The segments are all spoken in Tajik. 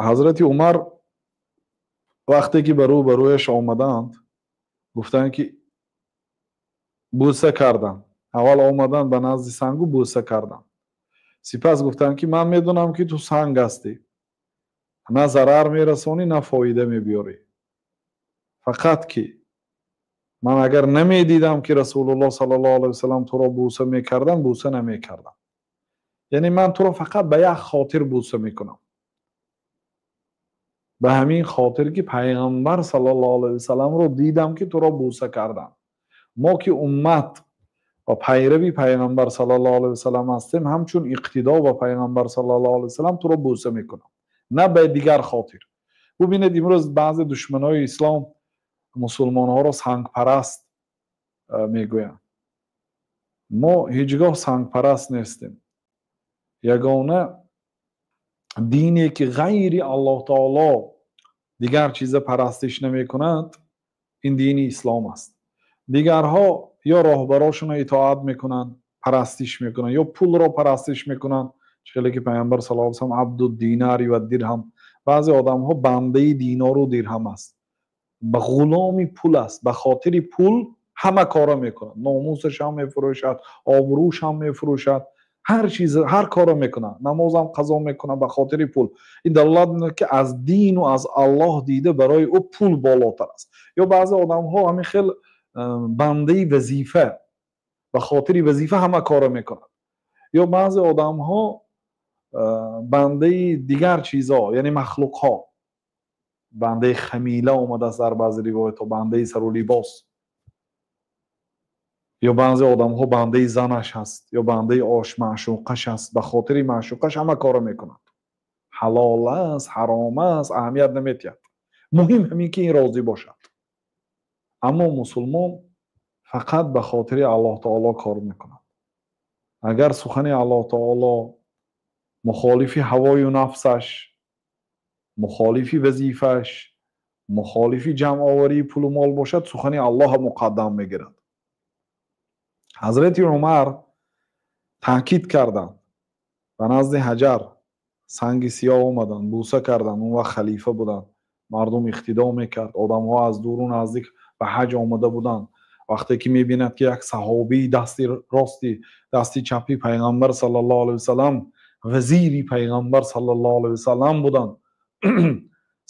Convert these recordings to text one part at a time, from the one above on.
Ҳазрати Умар вақте ки ба рӯ ба рӯяш омаданд, гуфтанд ки бӯса карданд. Аввал омаданд ба назди сангу бӯса карданд, сипас гуфтанд ки ман медонам, ки ту санг ҳастӣ, на зарар мерасонӣ, на фоида мебиёрӣ. Фақат ки ман агар намедидам, ки Расулуллоҳ саллаллоҳу алайҳи васаллам туро бӯса мекарданд, бӯса намекардам. Яъне ман туро фақат ба як хотир бӯса мекунам, ба ҳамин хотир ки Пайғамбар саллаллоҳу алайҳи васалламро дидам, ки туро бӯса карданд. Мо ки уммат ва пайрави Пайғамбар саллаллоҳу алайҳи васаллам ҳастем, ҳамчун иқтидо ба Пайғамбар саллаллоҳу алайҳи васаллам туро бӯса мекунам, на ба дигар хотир. Бубинед, имрӯз баъзе душманои ислом мусулмонҳоро сангпараст мегӯянд. Мо ҳеҷ гоҳ сангпараст нестем. Ягона дине ки ғайри Аллоҳ таоло дигар чиза парастиш намекунад, ин дини ислом аст. Дигарҳо ё роҳбарошонро итоат мекунанд, парастиш мекунанд, ё пулро парастиш мекунанд, хеле ки Пайғамбар саллаллоҳу алайҳи васаллам عبد الدينار والدرهم. Баъзе одамҳо бандаи динору дирҳам аст, ба ғуломи пул аст, ба хотири пул ҳама корро мекунад, номусашам мефурӯшад, обрӯшам мефурӯшад, ҳар чиз, ҳар корро мекунад, намозам қазо мекунад ба хотири пул. Ин далолат мекунад, ки аз дину аз Аллоҳ дида барои ӯ пул болотар аст. Ё баъзе одамҳо ҳамин хел бандаи вазифа, ба хотири вазифа ҳама корро мекунад. Ё баъзе одамҳо бандаи дигар чизҳо, яъне махлуқҳо, бандаи хамила омадааст дар баъзе ривоятҳо, бандаи сару либос. Ё баъзе одамҳо бандаи занаш ҳаст, ё бандаи ош маъшуқаш аст, ба хотири маъшуқаш ҳама корро мекунад, ҳалол аст, ҳаром аст, аҳамият наметиҳад, муҳим ҳамин ки ин розӣ бошад. Аммо мусулмон фақат ба хотири Аллоҳ таоло кор мекунад. Агар сухани Аллоҳ таоло мухолифи ҳавою нафсаш, мухолифи вазифааш, мухолифи ҷамъоварии пулу мол бошад, сухани Аллоҳа муқаддам мегирад. Ҳазрати Умар таъкид карданд, ба назди ҳаҷар, санги сиёҳ омаданд, бӯса карданд. Он вақт халифа буданд, мардум иқтидо мекард, одамҳо аз дуру наздик ба ҳаҷ омада буданд. Вақте ки мебинад, ки як саҳобии дасти рости, дасти чапи Пайғамбар саллаллоҳу алайҳи васаллам, вазири Пайғамбар саллаллоҳу алайҳи васаллам буданд,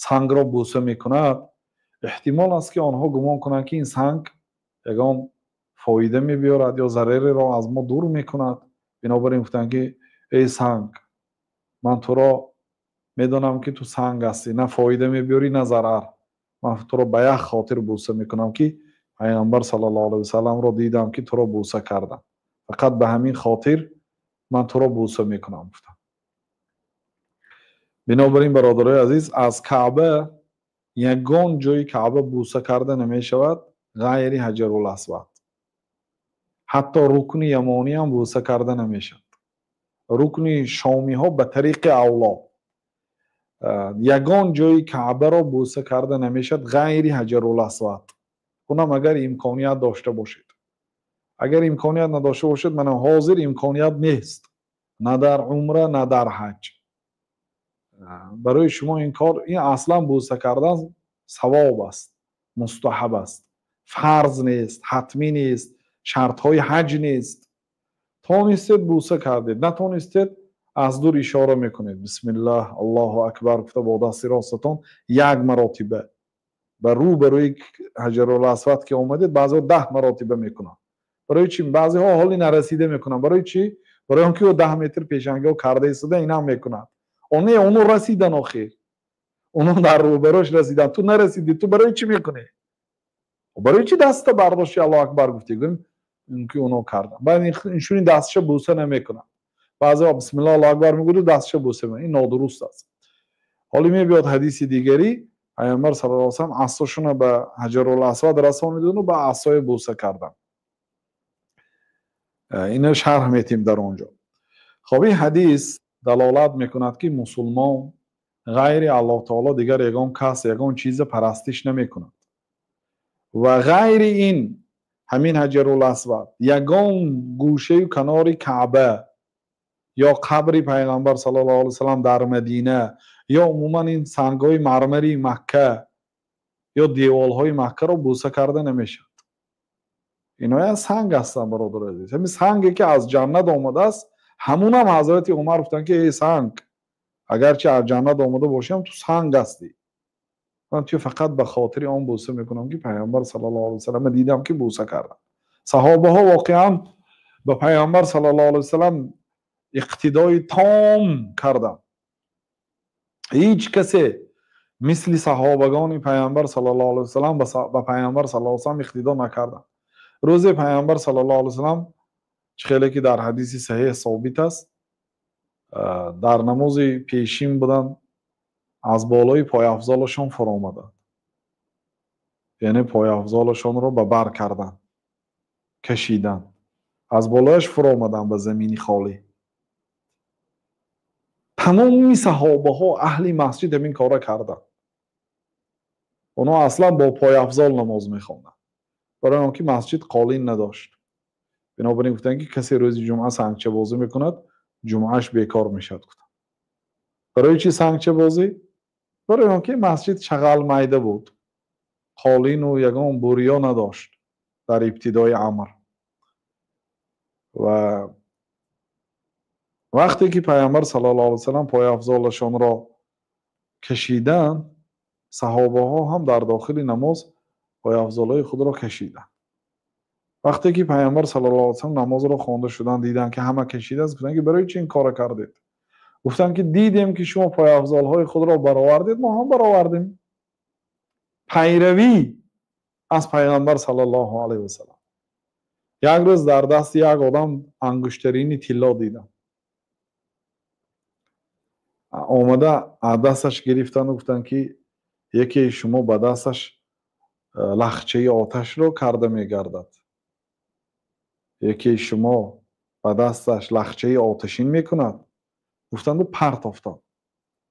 сангро бӯса мекунад, эҳтимол аст, ки онҳо гумон кунанд, ки ин санг ягон фоида мебиёрад ё зарареро аз мо дур мекунад. Бинобар ин гуфтанд, ки эй санг, ман туро медонам, ки ту санг ҳастӣ, на фоида мебиёрӣ, на зарар. Ман туро ба як хотир бӯса мекунам, ки Пайғамбар саллаллоҳу алайҳи васалламро дидам, ки туро бӯса кардам. Фақат ба ҳамин хотир ман туро бӯса мекунам, гуфтам. Бинобар ин, бародарои азиз, аз Каъба, ягон ҷои Каъба бӯса карда намешавад ғайри Ҳаҷарул Асвад. Ҳатто Рукни Ямонӣ ҳам бӯса карда намешавад, рукни шомиҳо ба тариқи авло. Ягон ҷои Каъбаро бӯса карда намешавад ғайри Ҳаҷарул Асвад, унам агар имконият дошта бошед. Агар имконият надошта бошед, мана ҳозир имконият нест, на дар умра, на дар ҳаҷ барои шумо ин кор. Ин аслан бӯса кардан савоб аст, мустаҳаб аст, фарз нест, ҳатмӣ нест, шартҳои ҳаҷ нест. Тонистед, бӯса кардед, натонистед, аз дур ишора мекунед, бисмиллаҳ, Аллоҳу акбар гуфта, бо дасти ростатон як маротиба ба рӯ ба рӯи Ҳаҷарул Асвад ки омадед. Баъзеҳо 10 маротиба мекунанд. Барои чӣ? Баъзеҳо ҳоли нарасида мекунанд. Барои чӣ? Барои он ки ӯ 10 метр пешангиҳо карда истода, инам мекунад. Не, оно расидан, охир оно дар рӯбарош расидан, ту нарасидӣ, ту барои чӣ мекунӣ? Барои чӣ даста бардошти, Аллоҳу акбар гуфтӣ? Гӯем ки оно кардан. Баъд иншуни дастша бӯса намекунад. Баъзеҳо бисмиллаҳ, Аллоҳу акбар мегӯяду дастша бӯса. Ин нодуруст аст. Ҳоло мебиёд ҳадиси дигари Пайғамбар саллаллоҳу алайҳи васаллам асошуна ба Ҳаҷарул Асвад расонидану ба асое бӯса кардан. Ина шарҳ метем дар он ҷо. Хоб, ин ҳадис далолат мекунад, ки мусулмон ғайри Аллоҳ таоло дигар ягон кас, ягон чиза парастиш намекунад ва ғайри ин ҳамин Ҳаҷарул Асвад ягон гӯшаю канори Каъба. ё қабри пайғамбар саллаллоҳу алайҳи васаллам дар Мадина, ё умуман ин сангҳои мармари Макка ё деволҳои Маккаро бӯса карда намешавад. Инҳоя санг ҳастанд, бародари азиз. Ҳамин санге ки аз ҷаннат омадааст, ҳамунам ҳазрати Умар гуфтанд, ки эй санг, агарчи аз ҷаннат омада бошӣ, ту санг ҳастӣ. Ман ту фақат ба хотири он бӯса мекунам, ки пайғамбар саллаллоҳу алайҳи васаллам дидам, ки бӯса кардам. Саҳобаҳо воқеан ба пайғамбар саллаллоҳу алайҳи васаллам иқтидои том карданд. Ҳеҷ касе мисли саҳобагони пайғамбар саллаллоҳу алайҳи васаллам ба пайғамбар саллаллоҳу алайҳи васаллам иқтидо накарданд. Рӯзе пайғамбар саллаллоҳу алайҳи васаллам, чӣ хеле ки дар ҳадиси саҳеҳ собит аст, дар намози пешин буданд, аз болои пойафзолашон фуромаданд, яъне пойафзолашонро ба бар карданд, кашиданд, аз болояш фуромаданд ба замини холӣ. Тамоми саҳобаҳо, аҳли масҷид ҳамин кора карданд. Онҳо аслан бо пойафзол намоз мехонданд, барои он ки масҷид қолин надошт. Бинобар ин гуфтанд, ки касе рӯзи ҷумъа сангчабозӣ мекунад, ҷумъааш бекор мешавад, гуфтанд. Барои чӣ сангчабозӣ? Барои он ки масҷид шағал майда буд, қолину ягон бурё надошт дар ибтидои амр. Ва вақте ки пайғамбар саллаллоҳу алайҳи васаллам пойафзолашонро кашиданд, саҳобаҳо ҳам дар дохили намоз пойафзолҳои худро кашиданд. Вақте ки пайғамбар саллаллоҳу алайҳи васаллам намозро хонда шуданд, диданд, ки ҳама кашидааст, гуфтанд, ки барои чӣ ин корро кардед? Гуфтанд, ки дидем, ки шумо пойафзолҳои худро баровардед, мо ҳам баровардем. Пайравӣ аз пайғамбар саллаллоҳу алайҳи васаллам. Як рӯз дар дасти як одам ангуштарини тилло дидам. Омада аз дасташ гирифтанду гуфтанд, ки якеи шумо ба дасташ лахчаи оташро карда мегардад, якеи шумо ба дасташ лахчаи оташин мекунад. Гуфтанду партофтанд,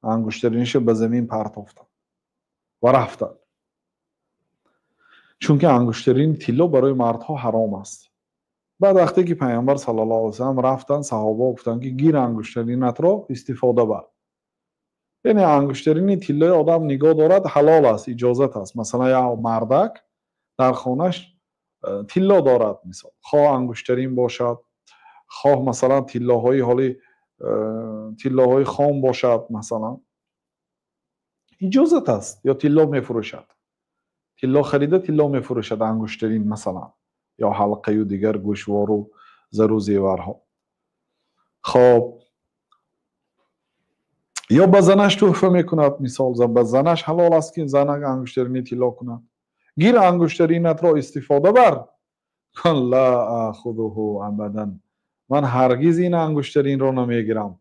ангуштариниша ба замин партофтанд ва рафтанд. Чунки ангуштарини тилло барои мардҳо ҳаром аст. Баъд вақте ки пайғамбар саллаллоҳу алайҳи васаллам рафтанд, саҳобаҳо гуфтанд, ки гир ангуштаринатро, истифода бар. Яъне ангуштарини тиллои одам нигоҳ дорад, ҳалол аст, иҷозат аст. Масалан, як мардак дар хонаш тилло дорад, мисол, хоҳ ангуштарин бошад, хоҳ масалан тиллоҳои ҳоли тиллоҳои хом бошад, масалан, иҷозат аст. Ё тилло мефурӯшад, тилло харида, тилло мефурӯшад, ангуштарин масалан, ё ҳалқаю дигар гӯшвору зару зеварҳо. Хоб, ё ба занаш тӯҳфа мекунад, мисол, ба занаш ҳалол аст, ки занак ангуштарини тилло кунад. Гир ангуштаринатро, истифода бар. Ла ахудуҳу абадан, ман ҳаргиз ин ангуштаринро намегирам.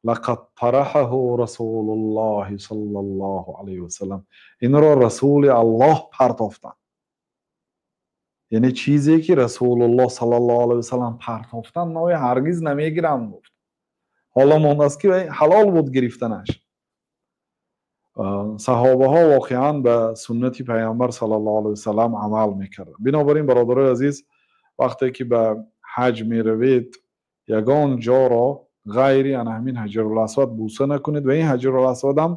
Лақад тараҳаҳу расулуллоҳи саллаллоҳу алайҳи васаллам, инро расули Аллоҳ партофтанд. Яъне чизе ки расулуллоҳ саллаллоҳу алайҳи васаллам партофтанд, ман ҳаргиз намегирам, гуфт. Ҳоло мондааст, ки ҳалол буд гирифтанаш. Саҳобаҳо воқеан ба суннати пайғамбар саллаллоҳу алайҳи васаллам амал мекарданд. Бинобар ин, бародарои азиз, вақте ки ба ҳаҷ меравед, ягон ҷоро ғайри ана ҳамин ҳаҷаруласвад бӯса накунед. Ва ин ҳаҷаруласвадам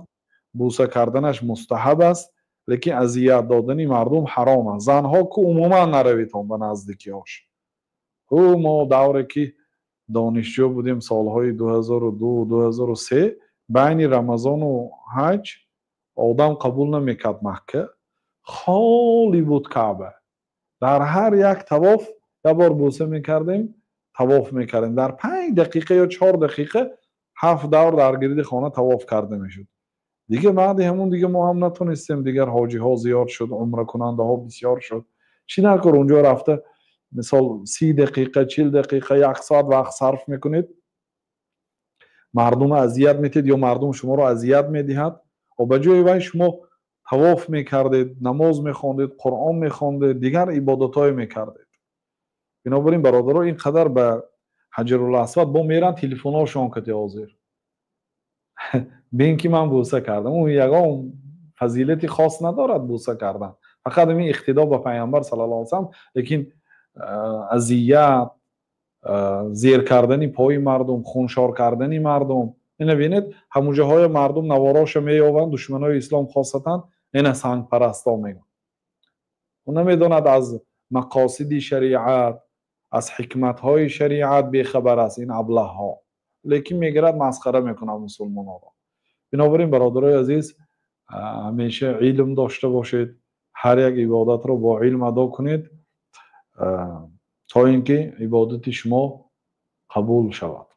бӯса карданаш мустаҳаб аст, лекин азият додани мардум ҳаром аст. Занҳо ку умуман нараведон ба наздикиҳош. Ӯ мо давре ки донишҷӯ будем, солҳои 2002, 2003, байни Рамазону ҳаҷ одам қабул намекард. Макка холӣ буд, Каъба. Дар ҳар як тавоф як бор бӯса мекардем, тавоф мекардем. Дар 5 дақиқа ё 4 дақиқа ҳафт давр дар гирди хона тавоф карда мешуд. Дига баъди ҳамун дига мо ҳам натонистем. Дигар ҳоҷиҳо зиёд шуд, умракунандаҳо бисёр шуд. Чӣ накор, унҷо рафта, мисол, 30 дақиқа, 40 дақиқа, як соат вақт сарф мекунед, мардумро азият метиҳед ё мардум шуморо азият медиҳад. Ба ҷои вай шумо тавоф мекардед, намоз мехондед, Қуръон мехондед, дигар ибодатҳое мекардед. Бинобар ин, бародаро, ин қадар ба ҳаҷаруласвад бо меран, телефонҳошон кати ҳозир бин, ки ман бӯса кардам. Ӯ ягон фазилати хос надорад бӯса кардан, фақат ҳамин иқтидо ба пайғамбар саллаллоҳу алайҳи васаллам. Лекин азият Зер кардани пои мардум, хуншор кардани мардум. Ина бинед, ҳамуҷоҳоя мардум навороша меёванд, душманои ислом хосатан, ина сангпарасто мегӯянд. Ӯ намедонад, аз мақосиди шариат, аз ҳикматҳои шариат бехабар аст ин аблаҳҳо, лекин мегирад, масхара мекунад мусулмонҳоро. Бинобар ин, бародарои азиз, ҳамеша илм дошта бошед, ҳар як ибодатро бо илм адо кунед, то ин ки ибодати шумо қабул шавад.